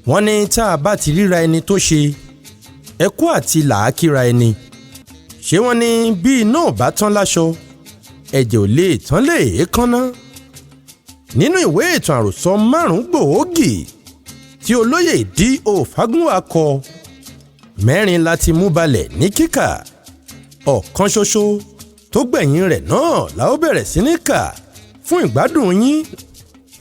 Wọ́n ní tá a bá ti ríra ẹni tó ṣe ẹkú àti làákìra ẹni. Ṣé wọ́n ní bí iná ò bá tán láṣọ, ẹ̀jẹ̀ ò lè tán lè èékánná. Nínú ìwé ìtàn àròsọ márùn-ún gbòógì tí olóyè D.O. Fágúnwà kọ, mẹ́rin la ti mú balẹ̀ ní kíkà. Ọ̀kan ṣoṣo tó gbẹ̀yìn rẹ̀ náà la ó bẹ̀rẹ̀ sí ní kà fún ìgbádùn yín.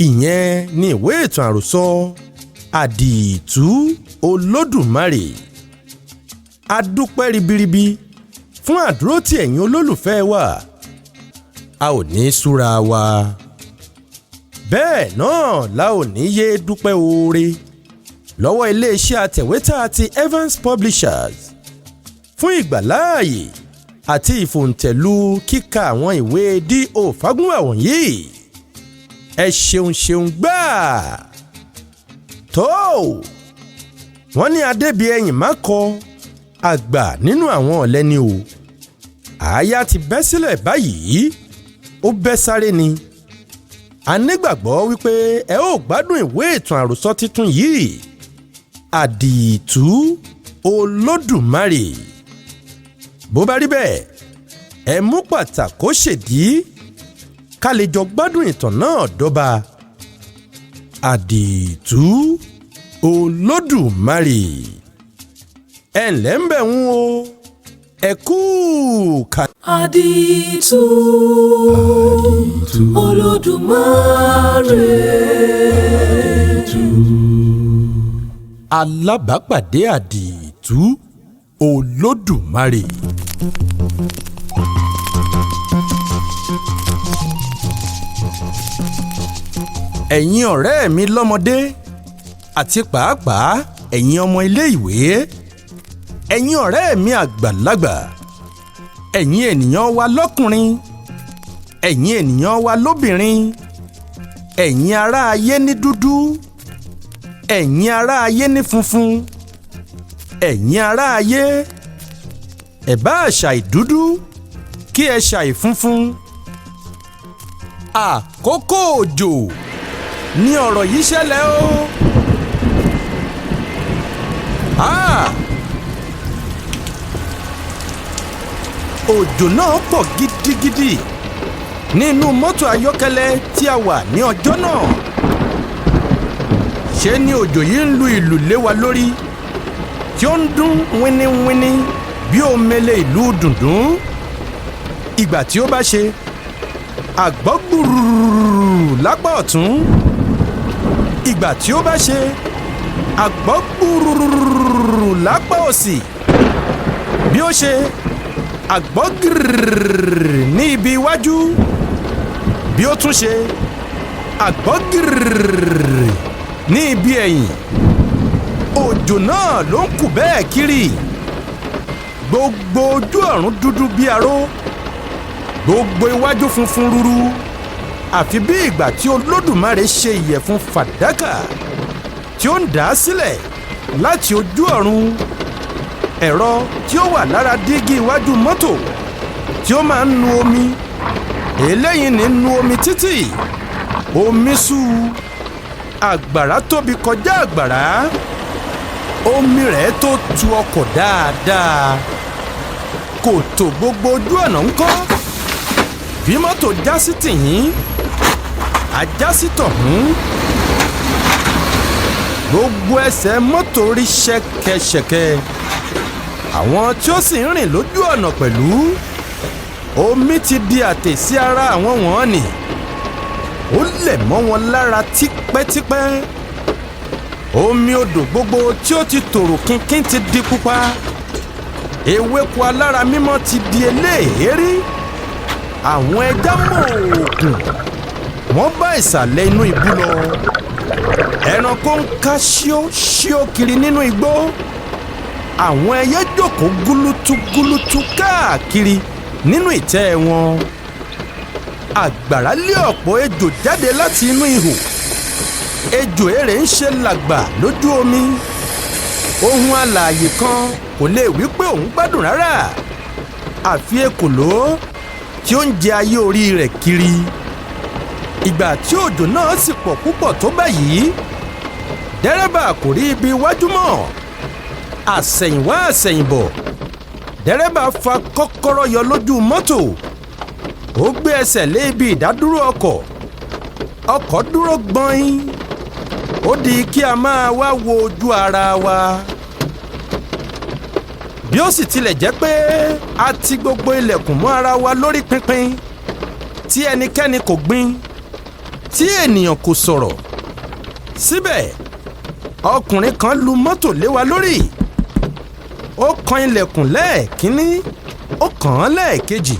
Ìyẹn ni ìwé ìtàn àròsọ Àdììtú Olódùmarè. A dúpẹ́ ribiribi fún àdúrótì ẹ̀yin olólùfẹ́ wa. A ò ní súra wa, bẹ́ẹ̀ náà la ò ní yé dúpẹ́ oore lọ́wọ́ iléeṣẹ́ àtẹ̀wétà ti Evans Publishers fún ìgbàláàyè àti ìfòǹtẹ̀lù kíka àwọn ìwé D.O. Fágúnwà wọ̀nyí. Ẹ ṣeun ṣeun gbáà. Tó wọ́n ní Adébíyẹ̀yìn má kọ àgbà nínú àwọn ọ̀lẹ ni o. Àáyá ti bẹ́ sílẹ̀ báyìí, ó bẹ́ sáré ni. A nígbàgbọ́ wípé ẹ ó gbádùn ìwé ìtàn àròsọ tuntun yìí, Àdììtú Olódùmarè. Bó bá rí bẹ́ẹ̀, ẹ mú pàtàkó ṣèdí ká lè jọ gbádùn ìtàn náà dọ́ba. Àdììtú Olódùmarè. Ẹ ǹlẹ́ ń bẹ̀ ń o, ẹ kú ká. Àdììtú Olódùmarè. Alábàápàdé Àdììtú Olódùmarè. Ẹ̀yin ọ̀rẹ́ mi lọ́mọdé àti pàápàá ẹ̀yin ọmọ ilé ìwé, ẹ̀yin ọ̀rẹ́ mi àgbàlagbà, ẹ̀yin ènìyàn wa lọ́kùnrin, ẹ̀yin ènìyàn wa lóbìnrin, ẹ̀yin ará ayé ní dúdú, ẹ̀yin ará ayé ní funfun, ẹ̀yin ará ayé, ẹ bá ṣàì dúdú kí ẹ ṣàì funfun. Àkókò òjò ni ọ̀rọ̀ yìí ṣẹlẹ̀ o. Ah! Òjò náà pọ̀ gidigidi nínú mọ́tò ayọ́kẹ́lẹ́ tí a wà ní ọjọ́ náà. Ṣé ni òjò yìí ń lu ìlù lé wa lórí tí ó ń dún wíníwíní bí omele ìlú dùndún. Ìgbà tí ó bá ṣe àgbọ́ gbùrùrù lápá ọ̀tún, ìgbà tí ó bá ṣe àgbọ́ gbùrùrù lápá òsì, bí ó ṣe àgbọ́ gírìrì ní ibi iwájú, bí ó tún ṣe àgbọ́ gírìrì ní ibi ẹ̀yìn. Òjò náà ló ń kù bẹ́ẹ̀ kiri. Gbogbo ojú ọ̀run dúdú bí aró, gbogbo iwájú funfun ruru, àfi bí ìgbà tí Olódùmarè ṣe ìyẹ̀fun fàdákà tí ó ń dà á sílẹ̀ láti ojú ọ̀run. Ẹ̀rọ tí ó wà lára dígí iwájú mọ́tò tí ó máa ń nu omi, eléyìí ní nu omi títì, omi sú, àgbàrá tóbi kọjá àgbàrá, omi rẹ̀ tó tu ọkọ̀ dáadáa. Kòtò gbogbo ojú ọ̀nà ń kọ́. Bí mọ́tò já sí tìyín, ajá sí tọ̀hún, gbogbo ẹsẹ̀ mọ́tò rí ṣẹ̀kẹ̀ṣẹ̀kẹ̀. Àwọn tí ó sì ń rìn lójú ọ̀nà pẹ̀lú, omi ti di àtè sí ara àwọn wọ̀nnì, ó lẹ̀ mọ́ wọn lára tipẹ́tipẹ́. Omi odò gbogbo tí ó ti tòrò kínkín ti di pupa, ewéko alára mímọ́ ti di eléèérí, àwọn ẹja mọ̀ọ́kùn wọ́n bá ìsàlẹ̀ inú ibú lọ. Ẹranko ń ká ṣíó ṣíó kiri nínú igbó, àwọn ẹyẹ jókòó gúlútú gúlútú káàkiri nínú ìtẹ́ wọn. Àgbàrá lé ọ̀pọ̀ ejò jáde láti inú ihò, ejò erè ń ṣe làgbà lójú omi. Ohun alààyè kan kò lè wí pé òun gbádùn rárá, àfi ekòló tí ó ń jẹ ayé orí rẹ̀ kiri. Ìgbà tí òjò náà sì pọ̀ púpọ̀ tó báyìí, Dẹ́rẹ́bà kò rí ibi iwájú mọ́. Àsẹ̀yìnwá àsẹ̀yìnbọ̀, dẹ́rẹ́bà fa kọ́kọ́rọ́ yọ lójú mọ́tò. Ó gbé ẹsẹ̀ lé ibi ìdádúró ọkọ̀. Ọkọ̀ dúró gbọ̀n-in. Ó di kí a máa wá wo ojú ara wa. Bí ó sì tilẹ̀ jẹ́ pé a ti gbogbo ilẹ̀kùn mọ́ ara wa lórí pínpín, tí ẹnikẹ́ni kò gbìn, tí ènìyàn kò sọ̀rọ̀, síbẹ̀ ọkùnrin kan lu mọ́tò lé wa lórí. Ó kan ilẹ̀kùn lẹ́ẹ̀kínní, ó kàn án lẹ́ẹ̀kejì,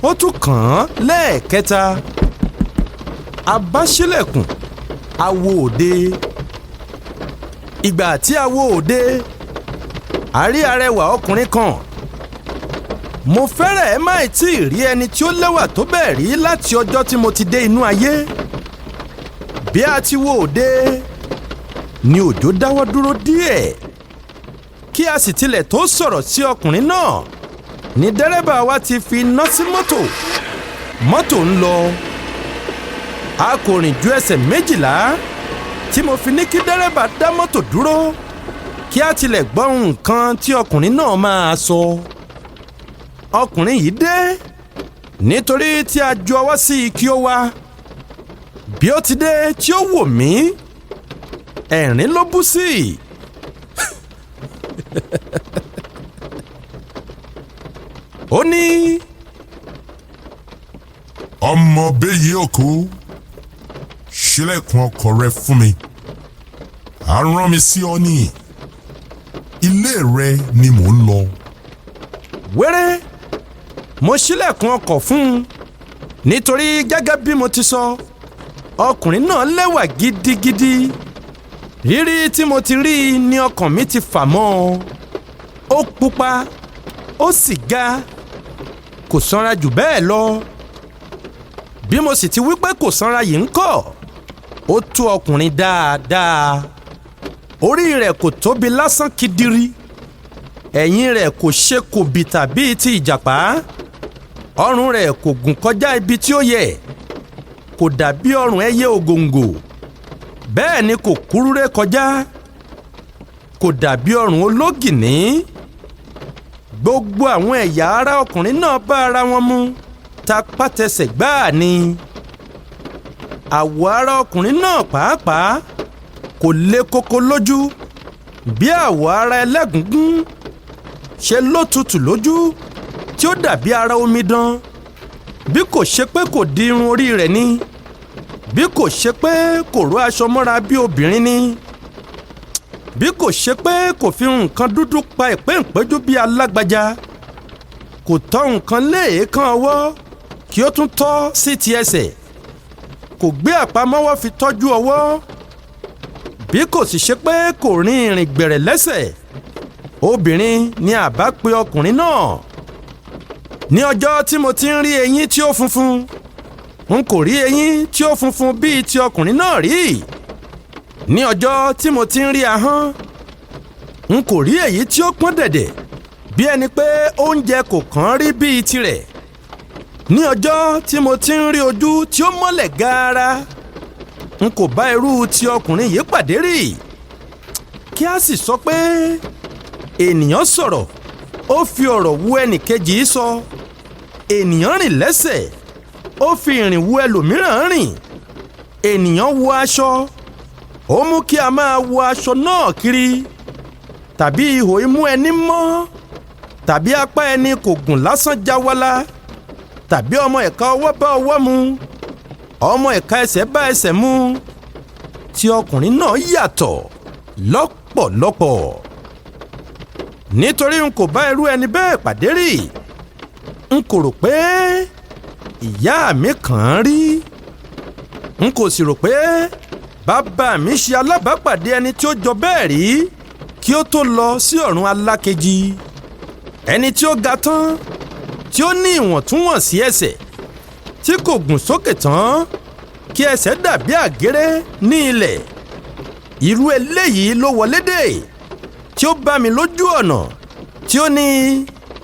ó tún kàn án lẹ́ẹ̀kẹta. A bá ṣílẹ̀kùn, a wo òde. Ìgbà tí a wo òde, a rí arẹwà ọkùnrin kan. Mo fẹ́rẹ̀ẹ́ má tí ì rí ẹni tí ó lẹ́wà tó bẹ́ẹ̀ rí láti ọjọ́ tí mo ti dé inú ayé. Bí a ti wo òde ni òjò dáwọ́ dúró díẹ̀. Kí a sì tilẹ̀ tó sọ̀rọ̀ sí ọkùnrin náà ni dẹ́rẹ́bà wa ti fi iná sí mọ́tò. Mọ́tò ń lọ. A kò rìn ju ẹsẹ̀ 12 tí mo fi ní kí dẹ́rẹ́bà dá mọ́tò dúró kí a tilẹ̀ gbọ́ nǹkan tí ọkùnrin náà máa sọ. Ọkùnrin yìí dé nítorí tí a ju ọwọ́ sí i kí ó wá. Bí ó ti dé tí ó wò mí, ẹ̀rín ló bú sí i. Ó ní, Ọmọ béyìí òkú, ṣílẹ̀kùn ọkọ̀ rẹ fún mi. A rán mi sí ọ ní ilé rẹ ni mò ń lọ. Wéré mo ṣílẹ̀kùn ọkọ̀ fún un, nítorí gẹ́gẹ́ bí mo ti sọ, ọkùnrin náà lẹ́wà gidigidi. Rírí tí mo ti rí i ni ọkàn mi ti fà mọ́ ọ. Ó pupa, ó sì ga, kò sanra jù bẹ́ẹ̀ lọ. Bí mo sì ti wí pé kò sanra yìí ń kọ́, ó tó ọkùnrin dáadáa. Orí rẹ̀ kò tóbi lásán kidiri, ẹ̀yìn rẹ̀ kò ṣe kòbìtà bíi ti ìjàpá, ọrùn rẹ̀ kò gùn kọjá ibi tí ó yẹ, kò dàbí ọrùn ẹyẹ ògòǹgò, bẹ́ẹ̀ ni kò kúrúré kọjá, kò dàbí ọrùn ológìní. Gbogbo àwọn ẹ̀yà ara ọkùnrin náà bá ara wọn mu tapátẹsẹ̀ gbáà ni. Àwọ̀ ara ọkùnrin náà pàápàá kò le koko lójú bí àwọ̀ ara ẹlẹ́gùngún, ṣe ló tutù lójú tí ó dàbí ara omidan. Bí kò ṣe pé kò di irun orí rẹ̀ ni, bí kò ṣe pé kò ró aṣọ mọ́ra bí obìnrin ni, bí kò ṣe pé kò fi nǹkan dúdú pa ìpéǹpéjú bí alágbájá, kò tọ́ nǹkan léèékán ọwọ́ kí ó tún tọ́ sí ti ẹsẹ̀, kò gbé àpamọ́wọ́ fi tọ́jú ọwọ́, bí kò sì ṣe pé kò rin ìrìn gbẹ̀rẹ̀ lẹ́sẹ̀, obìnrin ni àbá pe ọkùnrin náà. Ní ọjọ́ tí mo ti ń rí eyín tí ó funfun, n kò rí eyín tí ó funfun bíi ti ọkùnrin náà rí. Ní ọjọ́ tí mo ti ń rí ahọ́n, n kò rí èyí tí ó pọ́n dẹ̀dẹ̀ bí ẹni pé oúnjẹ kò kàn rí bíi tirẹ̀. Ní ọjọ́ tí mo ti ń rí ojú tí ó mọ́lẹ̀ gaara, n kò bá irú ti ọkùnrin yìí pàdé rí. Kí a sì sọ pé ènìyàn sọ̀rọ̀, ó fi ọ̀rọ̀ wu ẹnìkejì sọ. Ènìyàn rìn lẹ́sẹ̀, ó fi ìrìn wu ẹlòmíràn rìn. Ènìyàn wọ aṣọ, ó mú kí a máa wọ aṣọ náà kiri. Tàbí ihò imú ẹni mọ́, tàbí apá ẹni kò gùn lásán jáwálá, tàbí ọmọ ẹ̀ka ọwọ́ bá ọwọ́ mu, ọmọ ẹ̀ka ẹsẹ̀ bá ẹsẹ̀ mu. Tí ọkùnrin náà yàtọ̀ lọ́pọ̀lọpọ̀. Nítorí n kò bá irú ẹni bẹ́ẹ̀ pàdé rí, n kò rò pé ìyá mi kàn án rí, n kò sì rò pé bàbá mi ṣe alábàápàdé ẹni tí ó jọ bẹ́ẹ̀ rí kí ó tó lọ sí ọ̀run alákejì. Ẹni tí ó ga tán, tí ó ní ìwọ̀ntúnwọ̀nsí ẹsẹ̀, tí kò gùn sókè tán kí ẹsẹ̀ dàbí àgéré ní ilẹ̀. Irú eléyìí ló wọlé dé tí ó bá mi lójú ọ̀nà, tí ó ní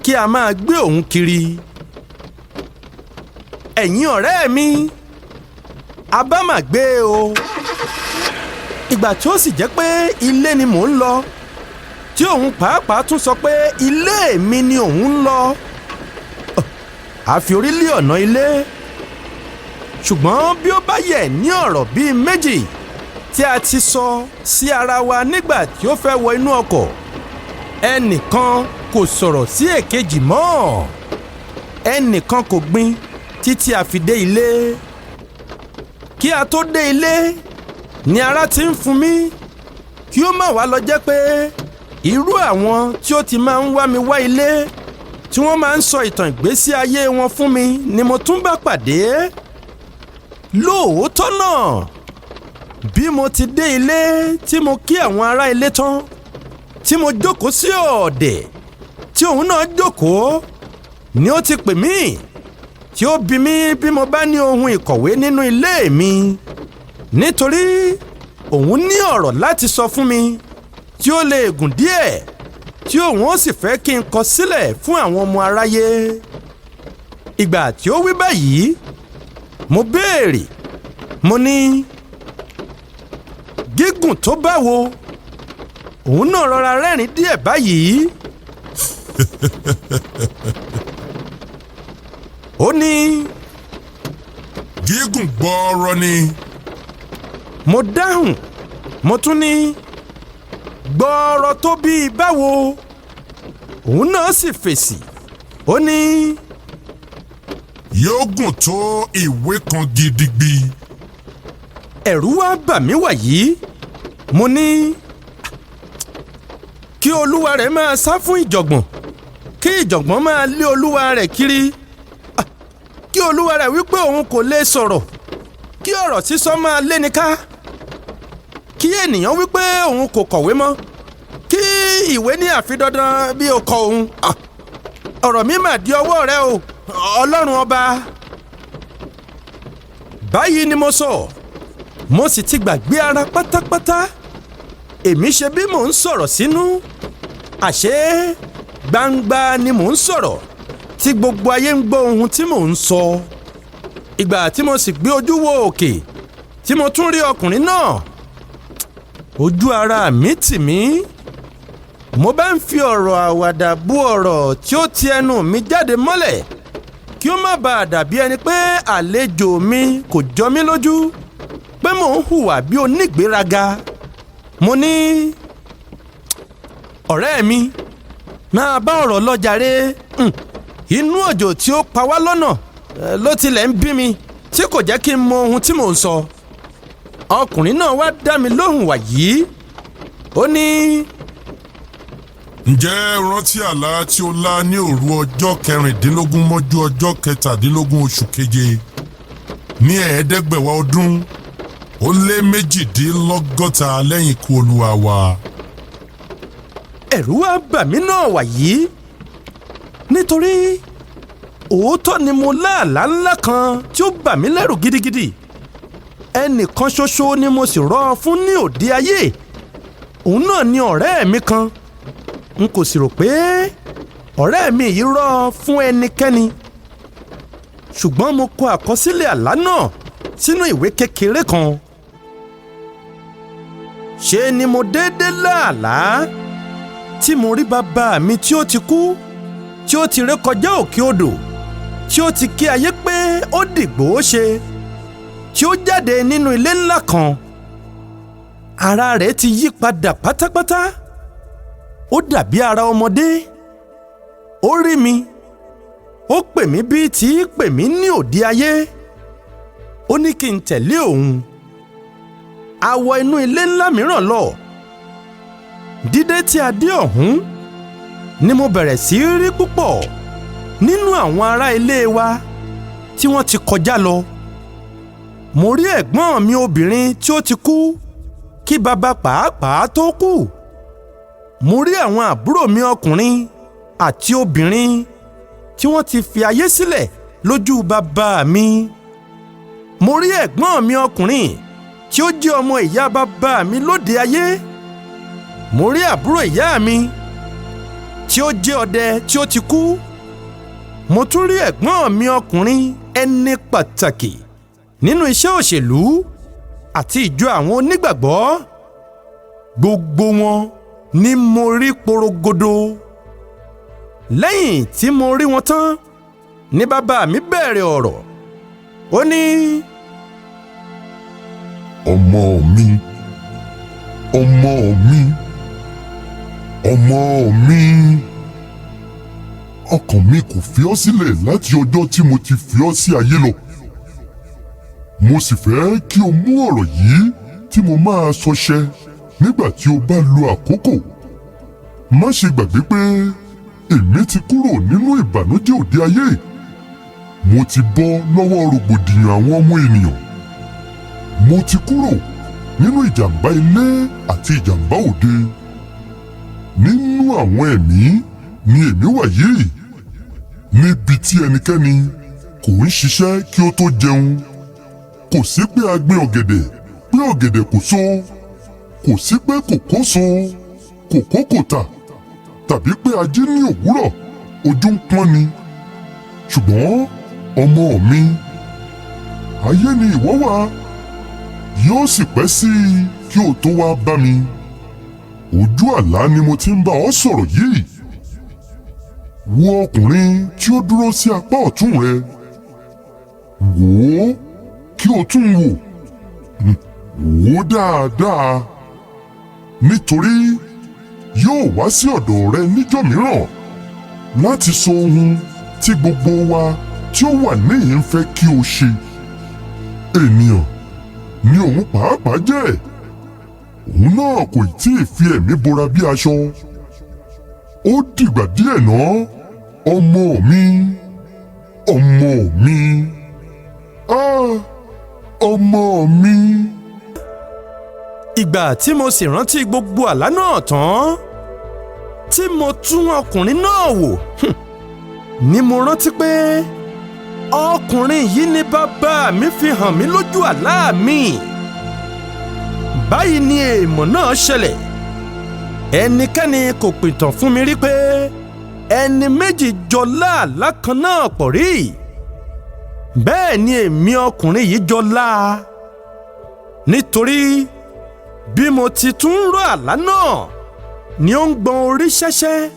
kí a máa gbé òun kiri. Ẹ̀yin ọ̀rẹ́ mi, a bá mà gbé o. Ìgbà Ìgbà tí ó sì jẹ́ pé ilé ni mò ń lọ, tí òun pàápàá tún sọ pé ilé mi ni òun ń lọ, àfi orí lé ọ̀nà ilé. Ṣùgbọ́n bí ó bá yẹ̀ ní ọ̀rọ̀ bíi méjì tí a ti sọ sí ara wa nígbà tí ó fẹ́ wọ inú ọkọ̀, ẹnìkan kò sọ̀rọ̀ sí èkejì mọ́, ẹnìkan kò gbin títí a fi dé ilé. Kí a tó dé ilé ni ara ti ń fún mi, kí ó má wá lọ jẹ́ pé irú àwọn tí ó ti máa ń wá mi wá ilé, tí wọ́n máa ń sọ ìtàn ìgbésí ayé wọn fún mi ni mo tún bá pàdé. Lóòótọ́ náà, bí mo ti dé ilé tí mo kí àwọn ará ilé tán, tí mo jókòó sí ọ̀ọ̀dẹ̀ tí òun náà jókòó, ni ó ti pè mí, tí ó bi mí bí mo bá ní ohun ìkọ̀wé nínú ilé mi, nítorí òun ní ọ̀rọ̀ láti sọ fún mi tí ó lè gùn díẹ̀, tí òun ó sì fẹ́ kí n kọ sílẹ̀ fún àwọn ọmọ aráyé. Ìgbà tí ó wí báyìí, mo béèrè, mo ní, gígùn tó báwo? Òun náà rọra rẹ́rìn díẹ̀ báyìí. Ó ní, Gígùn gbọ́ọ̀rọ̀ ni. Mo dáhùn, mo tún ní, gbọ́ọ̀rọ̀ tó bíi báwo? Òun náà sì fèsì, ó ní, Yóò gùn tó ìwé kan gidigbi. Ẹ̀rù wá bà mí wàyí. Mo ní, kí olúwa rẹ̀ máa sá fún ìjọ̀gbọ̀n, kí ìjọ̀gbọ̀n máa lé olúwa rẹ̀ kiri, kí olúwa rẹ̀ wípé òun kò lè sọ̀rọ̀, kí ọ̀rọ̀ sísọ máa léni ká, kí ènìyàn wípé òun kò kọ̀wé mọ́, kí ìwé ní àfi dandan bí o kọ òun. Ọ̀rọ̀ mi mà di ọwọ́ rẹ o, Ọlọ́run ọba. Báyìí ni mo sọ, mo sì ti gbàgbé ara pátápátá. Èmi ṣe bí mò ń sọ̀rọ̀ sínú, àṣé gbangba ni mò ń sọ̀rọ̀ tí gbogbo ayé ń gbọ́ ohun tí mò ń sọ. Ìgbà tí mo sì gbé ojú wo òkè tí mo tún rí ọkùnrin náà, ojú ara mi tì mí. Mo bá ń fi ọ̀rọ̀ àwàdà bú ọ̀rọ̀ tí ó ti ẹnu mi jáde mọ́lẹ̀, kí ó má bàa dàbí ẹni pé àlejò mi kò jọ mí lójú, pé mò ń hùwà bí onígbéraga. Mo ní, ọ̀rẹ́ mi, máa bá ọ̀rọ̀ lọ jàre. Inú òjò tí ó pa wá lọ́nà ló tilẹ̀ ń bí mi, tí kò jẹ́ kí n mọ ohun tí mò ń sọ. Ọkùnrin náà wá dá mi lóhùn wàyí. Ó ní, Ǹjẹ́ o rántí àlá tí o lá ní òru ọjọ́ 16 mọ́jú ọjọ́ 17 oṣù keje ní 1962 lẹ́yìn ikú olúwa wa? Ẹ̀rù wá bà mí náà wàyí, nítorí òótọ́ ni mo láàlá ńlá kan tí ó bà mí lẹ́rù gidigidi. Ẹnìkan ṣoṣo ni mo sì rọ́ ọ fún ní òde ayé, òun náà ni ọ̀rẹ́ mi kan. N kò sì rò pé ọ̀rẹ́ mi yìí rọ́ ọ fún ẹnikẹ́ni, ṣùgbọ́n mo kọ àkọsílẹ̀ àlá náà sínú ìwé kékeré kan. Ṣe ni mo déédéé láàlá tí mo rí bàbá mi tí ó ti kú, tí ó ti rékọjá òkè odò, tí ó ti kí ayé pé ó dìgbò ó ṣe, tí ó jáde nínú ilé ńlá kan. Ara rẹ̀ ti yí padà pátápátá, ó dàbí ara ọmọdé. Ó rí mi, ó pè mí bí tí í pè mí ní òde ayé. Ó ní kí n tẹ̀lé òun. A wọ inú ilé ńlá mìíràn lọ. Dídé tí a dé ọ̀hún ni mo bẹ̀rẹ̀ sí í rí púpọ̀ nínú àwọn ará ilé wa tí wọ́n ti kọjá lọ. Mo rí ẹ̀gbọ́n mi obìnrin tí ó ti kú kí bàbá pàápàá tó kú. Mo rí àwọn àbúrò mi ọkùnrin àti obìnrin tí wọ́n ti fi ayé sílẹ̀ lójú bàbá mi. Mo rí ẹ̀gbọ́n mi ọkùnrin tí ó jẹ́ ọmọ ìyá bàbá mi lóde ayé. Mo rí àbúrò ìyá mi tí ó jẹ́ ọdẹ tí ó ti kú. Mo tún rí ẹ̀gbọ́n mi ọkùnrin ẹni pàtàkì nínú iṣẹ́ òṣèlú àti ìjọ àwọn onígbàgbọ́. Gbogbo wọn ni mo rí porogodo. Lẹ́yìn tí mo rí wọn tán ni bàbá mi bẹ̀rẹ̀ ọ̀rọ̀. Ó ní, Ọmọ mi, ọmọ mi, ọmọ mi, ọkàn mi kò fi ọ́ sílẹ̀ láti ọjọ́ tí mo ti fi ọ́ sí ayé lọ. Mo sì fẹ́ kí o mú ọ̀rọ̀ yìí tí mo máa sọ ṣẹ nígbà tí o bá lo àkókò. Má ṣe gbàgbé pé èmi ti kúrò nínú ìbànújẹ́ òde ayé. Mo ti bọ́ lọ́wọ́ rògbòdìyàn àwọn ọmọ ènìyàn. Mo ti kúrò nínú ìjàmbá ilé àti ìjàmbá òde. Nínú àwọn ẹ̀mí ni èmi wà yìí, níbi tí ẹnikẹ́ni kò ń ṣiṣẹ́ kí ó tó jẹun. Kò sí pé a gbin ọ̀gẹ̀dẹ̀ pé ọ̀gẹ̀dẹ̀ kò so, kò sí pé kòkó so, kòkó kò tà, tàbí pé a jí ní òwúrọ̀ ojú ń pọ́n ni. Ṣùgbọ́n ọmọ mi, ayé ni ìwọ wà, yóò sì pẹ́ sí i kí o tó wá bá mi. Ojú àlá ni mo ti ń bá ọ sọ̀rọ̀ yìí. Wo ọkùnrin tí ó dúró sí apá ọ̀tún rẹ. Wò ó kí o tún wò. Wò ó dáadáa. Nítorí yóò wá sí ọ̀dọ̀ rẹ níjọ́ mìíràn láti sọ ohun tí gbogbo wa tí ó wà níhìn ń fẹ́ kí o ṣe. Ènìyàn ni òun pàápàá jẹ́. Òun náà kò tí ì fi ẹ̀mí bora bí aṣọ. Ó dìgbà díẹ̀ náà, ọmọ mi, ọmọ mi, ah, ọmọ mi. Ìgbà tí mo sì rántí gbogbo àlá náà tán, tí mo tún ọkùnrin náà wò, ni mo rántí pé ọkùnrin yìí ni bàbá mi fi hàn mí lójú àlá mi. Báyìí ni èèmọ̀ náà ṣẹlẹ̀. Ẹnikẹ́ni kò pìtàn fún mi rí pé ẹni méjì jọ láàlá kan náà pọ̀ rí. Bẹ́ẹ̀ ni èmi ọkùnrin yìí jọ láa, nítorí bí mo ti tún ń rọ àlá náà ni ó ń gbọn orí ṣẹ́ṣẹ́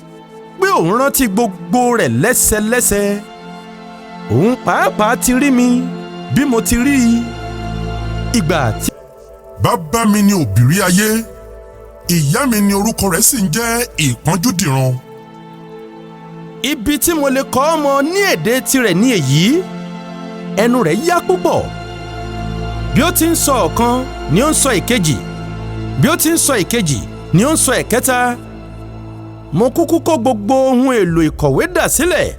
pé òun rántí gbogbo rẹ̀ lẹ́sẹlẹ́sẹ. Òun pàápàá ti rí mi bí mo ti rí i. Ìgbà tí Bàbá mi ni òbírí ayé, ìyá mi ni orúkọ rẹ̀ sì ń jẹ́ Ìpọ́njúdìran. Ibi tí mo lè kọ́ ọmọ ní èdè tirẹ̀ ní èyí. Ẹnu rẹ̀ yá púpọ̀. Bí ó ti ń sọ ọ̀kan ni ó ń sọ ìkejì, bí ó ti ń sọ ìkejì ni ó ń sọ ẹ̀kẹta. Mo kúkú kó gbogbo ohun èlò ìkọ̀wé dà sílẹ̀.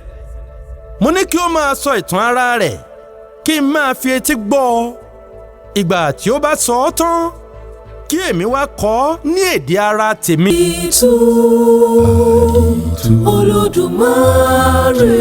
Mo ní kí ó máa sọ ìtàn ara rẹ̀ kí n máa fi etí gbọ́ ọ. Ìgbà tí ó bá sọ ọ́ tán, kí èmi wá kọ ọ́ ní èdè ara tèmi. Àdìtú Olódùmarè.